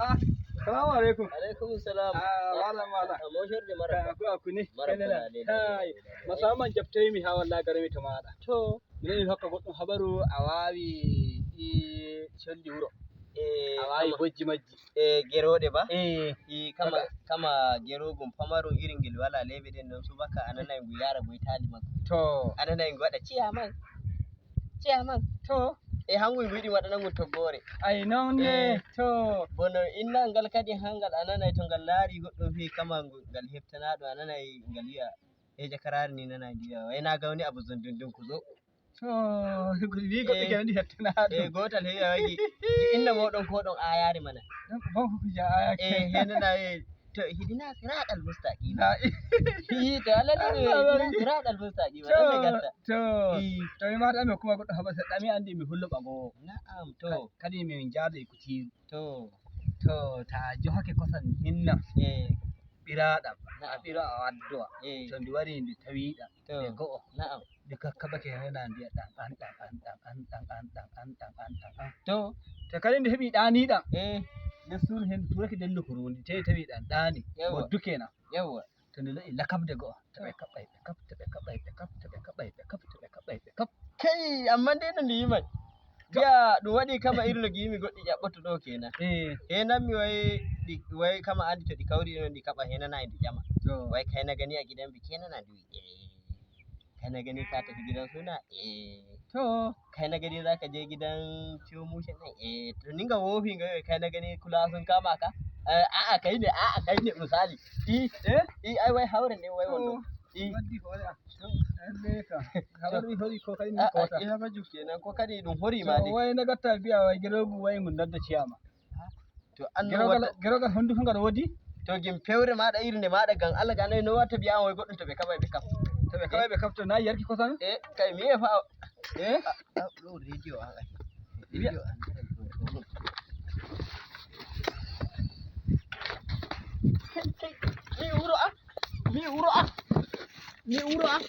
Ah, salamu alaikum. Alaikum salam. Ah, malam malam. Moshorde maraba. Ku aku ni. Maraba Kenena. lale, Kai, lale, lale. musamman jaftaymi ha wallahi garmi to maɗa. To, Minen hokka goɗɗum habaru a wawi ɗi colli wuro. eh, A wawi kama, bojji majji. eh, geroɗe ba? Eh, Eh, kama, kama gerogum pamarun irin ngel wala lebe ɗen ɗon subaka a nanai ngu yara goytali makko. to, A nanai ngu waɗa ciyaman, ciyaman. to, E hangu ngu yiɗi waɗana ngu toggore. ai non ne, Eh. to, Bono inna ngal kadi hangal a nanai to ngal laari goɗɗum fi kama ngal heftana ɗum a nanai ngal wi'a e jakarari ni nanai ndu wi'a wai na ga wani abu zundundun ku zo. to, wi goɗɗo Eh. kenan ɗi hettana Eh, ɗum. gotal he wi'a wai inna moɗon ko ɗon ayari mana. Bon ko kuja aya Eh, he nana eh, to ihdina siratal mustaqima. Na, Ii, to Allah ne Allah ihdina siratal mustaqima ɗon ɓe to, gatta. to, Ii, to mi mata mi kuma goɗɗo habaru seɗɗa mi andi mi hullo ɓagowo. na'am, to, Kadi min jaada e kutiru. to, To, ta johake kosan hinna eh, ɓiraɗam. A na'am, ɓira a waddowa. eh, To ndi wari ndi tawiɗam. to, Nde go'o. na'am, Ndi kakkabake nana ndiya ɗan an ɗan an ɗan an ɗan an ɗan an ɗan an ɗan an. to, To kadi ndi heɓi ɗaniɗam. eh, Nder suudu hen turake dellu ndi tawi tawi ɗan ɗani. Yawwa. Moddu kenan. yawwa, To ndi la'i lakabde go'o. To ɓe kaɓɓay ɓe kap to ɓe kaɓɓay ɓe kap to ɓe kaɓɓay ɓe kap to ɓe kaɓɓay ɓe kap. Kai, amma dai no ndi yimai. Biya ɗum waɗi kama irin no gimi goɗɗi ƴaɓɓoto ɗo kenan. Eh, He nan mi wai, wai kama andi to ɗi kawri ɗon ɗi kaɓa he nana e ndi ƴama. to. Wai kai na gani a gidan biki nana ndi wi, eh. Kai na gani ka tafi gidan suna, eh. To. Kai na gani zaka je gidan ciwo mushe nan, eh. To ninga wofi nga kai na gani kula sun kama ka. Eh, a'a kai ne, a'a kai ne misali. I, Eh? i ai wai hauren ne wai wando. I, Waddi hore am. Lalle ka. Habaru mi hori ko kadi mi a'a kota. ina maju kenan ko kadi ɗum hori ma To dai. wai na gatta biya wai gerogu wai ngu nadda ciyama. To an no Gerogal watta gerogal honduko ngal woodi? to gim pewre maɗa irin nde maɗa gan Allah ga no watta biya wai goɗɗum to ɓe kaɓai ɓe kaf. To ɓe kawai ɓe kafto na yarki kosan? Eh, kai miye fa Eh? ɗo rediyo an ai. Biya- Rediyo an mi wuro am, mi wuro am, mi wuro am.